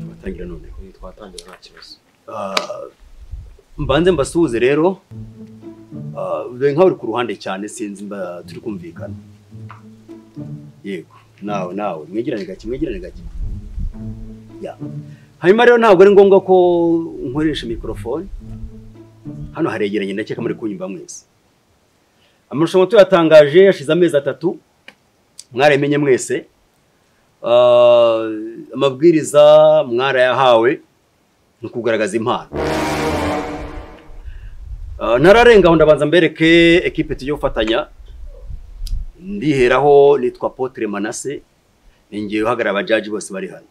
Twatangira noneho. Twatangira nta kibazo. Mbanze mbasuhuze rero. Nka uri ku ruhande cyane sinzi mba turi kumvikana. Yego, nawe nawe mwegerane gake, mwegerane gake. Ya. Hanyuma rero ntabwo ari ngombwa ko nkoresha microphone. Hano haregeranye ndakeka muri kunyumva mwese. Amarushanwa tuyatangaje yashize amezi 3 mwaremenye mwese. Amabwiriza mwarayahawe no kugaragaza impano. Nararenga aho ndabanza mbereke equipe tugiye gufatanya. Ndiheraho nitwa Apotre Manase, ningiye uhagarara abajaji bose bari hano.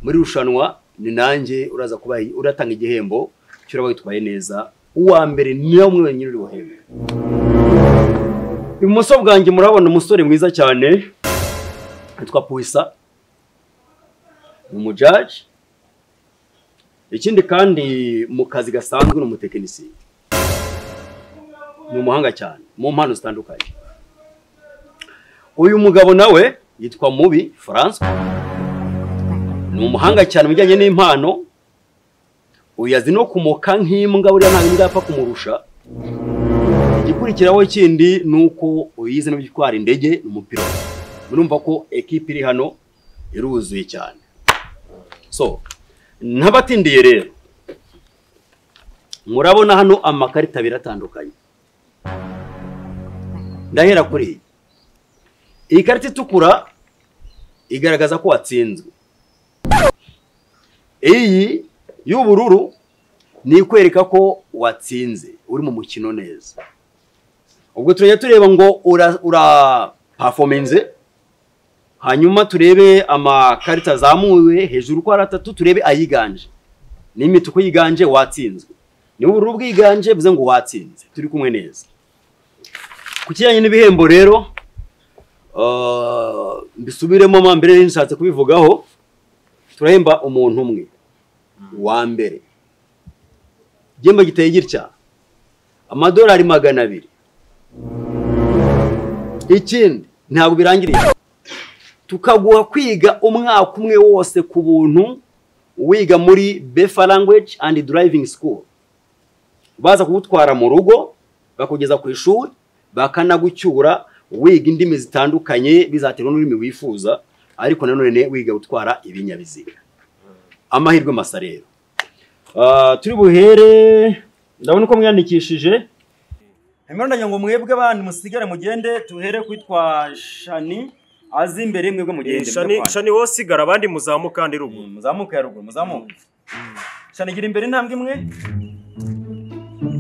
Muri rushanwa ni nanjye uraza kuba uratanga igihembo cy'uraba witwaye neza. Uwa mbere ni umwe wenyine uri buhembwe. Ibumoso bwanjye murabona umusore mwiza cyane witwa Puisa, ni umujaji. Ikindi kandi mu kazi gasanzwe ni umutekinisiye, ni umuhanga cyane mu mpano zitandukanye. Uyu mugabo nawe yitwa Mubi François, ni umuhanga cyane mu bijyanye n'impano. Uyu azi no kumoka nk'imbwa, buriya nta mbwa yapfa kumurusha. Igikurikiraho kindi nuko uyize no gutwara indege, ni umupilote. Murumva ko equipe iri hano iruzuye cyane. So ntabatindiye rero, murabona hano amakarita abiri atandukanye. Ndahera kuri iyi. Iyi karita itukura igaragaza ko watsinzwe. Iyi y'ubururu ni ikwereka ko watsinze, uri mu mukino neza. Ubwo turajya tureba ngo ura performance, hanyuma turebe amakarita azamuwe hejuru ko ari 3, turebe ayiganje. Ni imituku yiganje watsinzwe, ni ubururu bwiganje bivuze ngo watsinze. Turi kumwe neza. Ku kijyanye n'ibihembo rero, mbisubiremo mbere nshatse kubivugaho. Turahemba umuntu umwe wa mbere. Igihembo giteye gitya: amadolari 200. Ikindi ntabwo birangiriye, tukaguha kwiga umwaka umwe wose ku buntu, wiga muri Befa Language and Driving School. Baza kugutwara mu rugo bakugeza ku ishuri, bakanagucyura, wiga indimi zitandukanye bizaterwa n'ururimi wifuza, ariko nanone wiga gutwara ibinyabiziga. Amahirwe masa rero. Turi buhere, ndabona uko mwiyandikishije. Hanyuma ndagira ngo mwebwe abandi musigare mugende, tuhere kwitwa Shani azi imbere, mwebwe mugende. Shani wowe sigara, abandi muzamuka ndi ruguru. Muzamuka ya ruguru, muzamuka. Shani gira imbere intambwe imwe.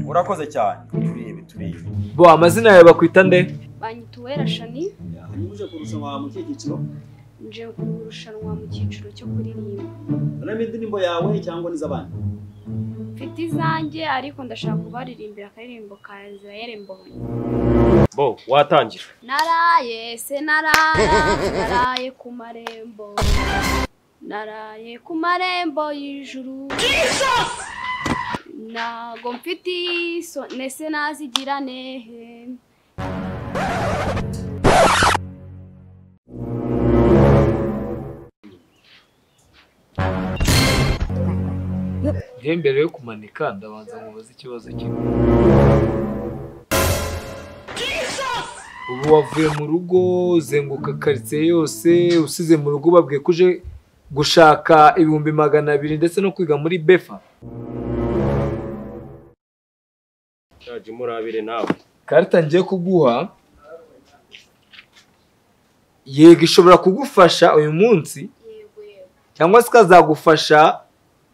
Urakoze cyane. Turibe turibe. Bo amazina yawe bakwita nde? Banyita Uwera Shani. Hanyuma uje kurushanwa mu cyiciro? Nje kurushanwa mu cyiciro cyo kuririmba. Uramenye indirimbo yawe cyangwa n'izabandi? Mfite izanjye ariko ndashaka kubaririmbira akaririmbo ka Israel Mbonyi. Bo watangira. Naraye se narara, naraye ku marembo, naraye ku marembo y'ijuru. Nago mfite iso nese nazigira nehe. Mbere yo kumanika ndabanza nkubaze ikibazo kimwe. Ubu wavuye mu rugo uzenguka quartier yose, usize mu rugo babwiye ko uje gushaka 200,000 ndetse no kwiga muri Befa. Jaji murabire nawe. Karita ngiye kuguha yego ishobora kugufasha uyu munsi cyangwa se ikazagufasha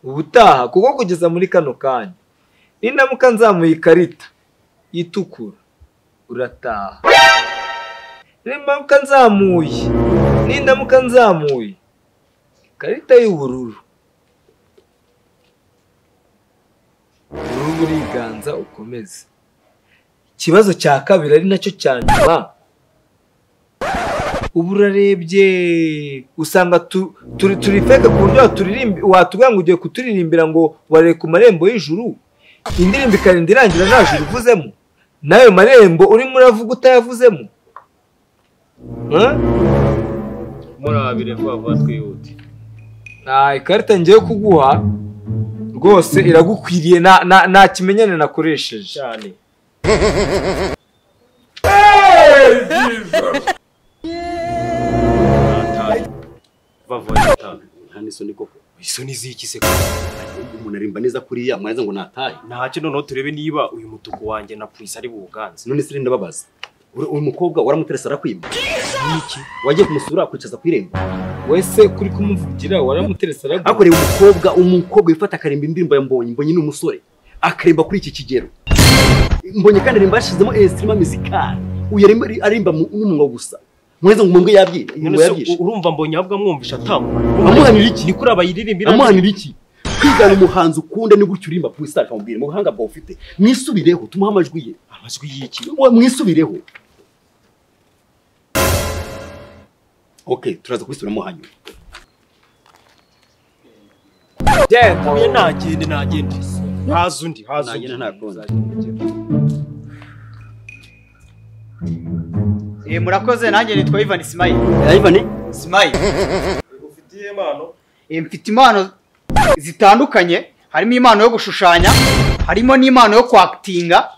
ubutaha, kuko kugeza muri kano kanya nindamuka nzamuye ikarita itukura urataha. Nindamuka nzamuye ikarita y'ubururu, ubururu buriganza ukomeze. Ikibazo cya kabiri ari nacyo cya nyuma, Ubu urarebye usanga turi fake ku buryo watubwira ngo ugiye kuturirimbira ngo warere ku marembo y'ijuru, indirimbo ikarinda irangira nta juru uvuzemo, n'ayo marembo urimo uravuga utayavuzemo. Murabire vuba vuba twihute. Ikarita ngiye kuguha rwose iragukwiriye, nta kimenyane nakoresheje cyane. Isoni ziki se? Umuntu arimba neza kuriya mwaza ngo natahe. Ntacyo noneho turebe niba uyu mutuku wanjye na Prince ari buganze. None se ndababaza, uyu mukobwa waramuteresa arakwima niki? Wagiye kumusura kwicaza kwirembo wese kuri kumuvugira waramuteresa arakwima. Akoreye umukobwa wifata akarimba indirimbo ya Mbonyi. Mbonyi ni umusore akaremba kuri iki kigero. Mbonyi kandi arimba yashizemo instrument musical. Uyu arimba n'umunwa gusa. Mweze ngo mumbwe yabyira. Urumva Mbonyi ahubwo amwumvisha atamuhanira. Amuhanira iki? Ni kuri abayiririmbira. Amuhanira iki? Kwigana umuhanzi ukunda ni gutyo urimba Prince akamubwira mu buhanga bwawe ufite. Mwisubireho tumuha amajwi ye. Amajwi y'iki? Mwisubireho. Okay, turaza kubisubiramo hanyuma. Genda. Oya nagende nagende. Haza undi, haza undi. Nagende ntakonza. Murakoze, nanjye nitwa Ivan Smile. Ivan Smile. Ufitiye impano? Mfite impano zitandukanye, harimo impano yo gushushanya, harimo n'impano yo kwactinga,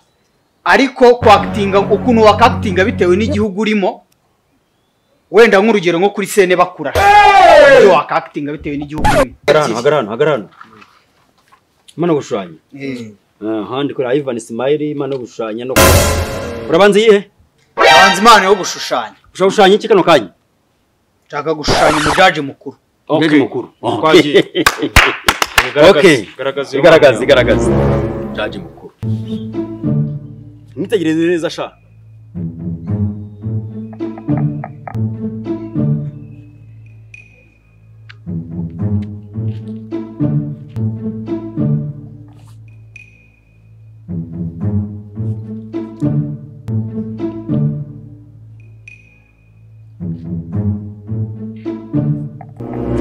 ariko kwactinga ukuntu wakactinga bitewe n'igihugu urimo. Wenda nk'urugero nko kuri sene bakura. Ibyo wakactinga bitewe n'igihugu urimo. Hagarara, hagarara. Impano gushushanya. Handi kuri Ivan Smile impano gushushanya no. Urabanza iyihe? Abanza impano yo gushushanya. Ushaka gushushanya iki kano kanya? Nshaka gushushanya umujaji mukuru. Umujaji mukuru. Twagiye. Okay. Garagaza garagaza garagaza. Jaji mukuru. Mwitegereze neza sha.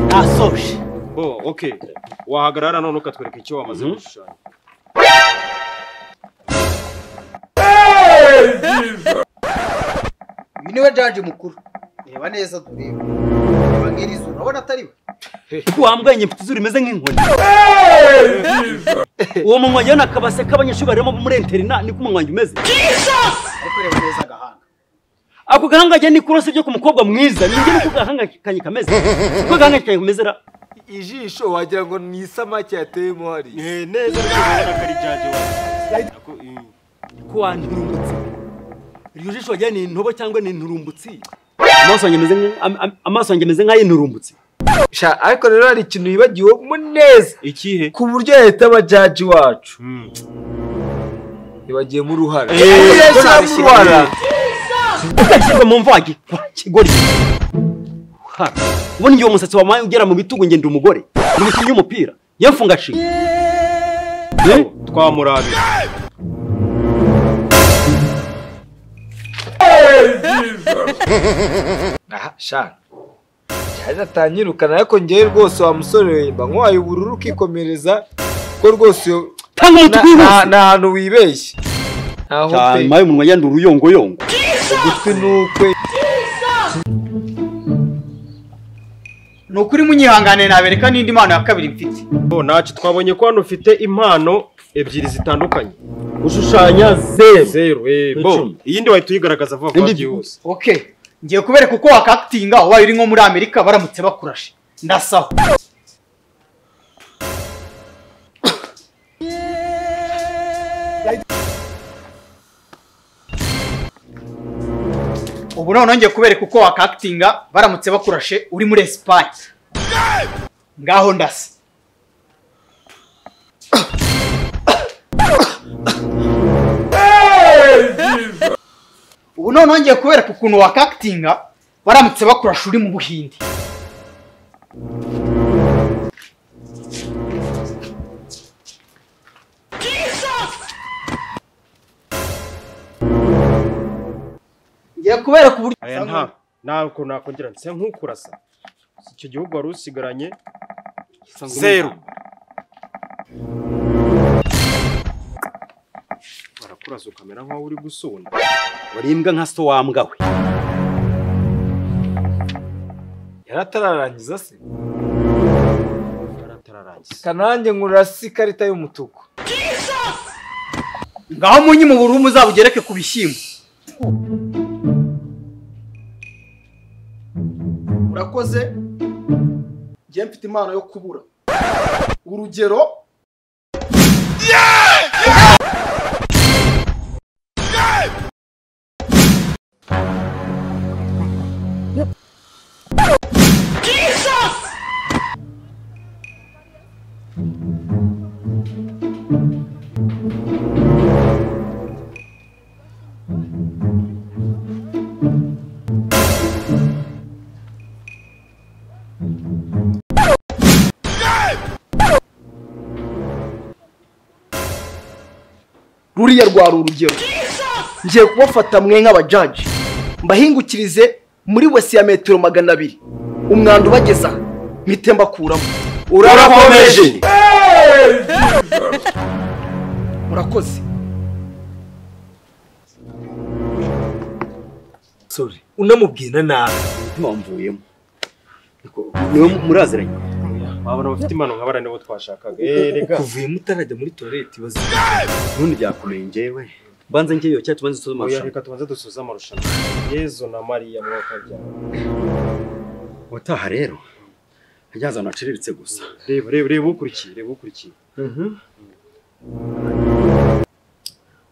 Nasoje. Bo, okay. Wahagarara none ukatwereka icyo wamaze gushushanya. Uyu niwe jaji mukuru. Reba neza turebe. Reba ngiri zuru, urabona atari we? Ko wambwenye mfite izuru rimeze nk'inkoni. Uwo munwa njye nakabase k'abanyeshuri barimo muri interina niko umunwa wanjye umeze. Ariko reba neza agahanga. Ako gahanga njye ni kurose byo ku mukobwa mwiza. Ni njye niko gahanga kanye kameze. Ko gahanga kanye kameze ra. Ijisho wagira ngo ni isamaki yateyemo hari. Neza rwose kari jaji wawe. Ko wanturumbutse. Iryo jisho wagira ni intobo cyangwa ni inturumbutsi. Amaso yanjye ameze nk'ay'inturumbutsi. Sha, ariko rero hari ikintu yibagiwe mu neza. Ikihe? Ku buryo yahita aba jaji wacu. Yibagiye mu ruhara. Ruhara. Utakirwa mu mvagi kigori. Ubundi ngiye umusatsi wa mayi ugera mu bitugu ngenda umugore. Ni umukinnyi w'umupira. Yemfunga shinga. Twamurabira. Aha, sha. Cyaje atanyirukana ariko ngiye rwose wa musore mba nkwaye ubururu ukikomereza ko rwose nta hantu wibeshye. Cyane mayi umunwa yandi uruyongoyongo. Ugutwi nukwe. Nukuri munyihangane nabereka n'indi mpano ya kabiri mfite. Bo nacu twabonye ko hano ufite impano ebyiri zitandukanye. Ushushanya 0 bo iyindi wahita uyigaragaza vuba vuba byihuse. Okay, ngiye kubereka uko wakactinga ubaye uri nko muri Amerika baramutse bakurashe. Ndasaho. Ubu none ngiye kubereka uko wakactinga baramutse bakurashe uri muri Espagne. Ngaho ndasa. Ubu none ngiye kubereka ukuntu wakactinga baramutse bakurashe uri mu Buhinde. Ngiye kubereka uburyo aya Nako nakongera nse nkukurasa. Icyo gihugu wari usigaranye zero. Barakurasa ukamera nkaho uri gusonda. Wari imbwa nka so wambwa we. Yaratararangiza se? Yaratararangiza. Kanange nkurasa ikarita y'umutuku. Ngaho munyi mu burumu uzabugereke ku bishyimbo. Urakoze. Njye mfite impano yo kubura. Urugero ruriya rwari urugero. Ngiye kubafata mwe nk'abajaji mbahingukirize muri wese ya metero 200 umwanda ubageza mpite mbakuramo. Urakomeje. Murakoze. Sorry, unamubwira nabi. Umutima wamvuyemo. Niwe muraziranye. Wabona bafite impano nka barane bo twashakaga. Rega kuvuyemo utarajya muri toilette bazi. None byakomeye njyewe. Banza njyewe cya tubanze dusoze amarushanwa. Reka tubanze dusoze amarushanwa. Yezu na Mariya mwakabyara. Utaha rero hajyaza naciriritse gusa. Reba reba reba ukurikiye, reba ukurikiye.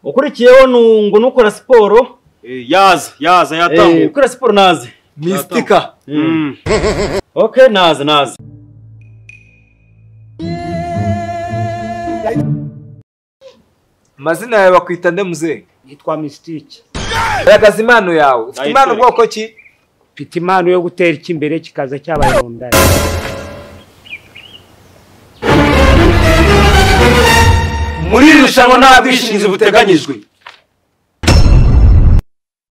Ukurikiyeho ngo nukora siporo. Yaza yaza yatambuka. Ukora siporo naze. Mistika. Okay, naze naze. Amazina yawe bakwita nde muzehe? Nitwa Mystique. Garagaza impano yawe. Ufite impano bwoko ki? Mfite impano yo gutera ikimbere kikaza cyabaye mu ndara. Muri irushanwa nta bwishingizi buteganyijwe.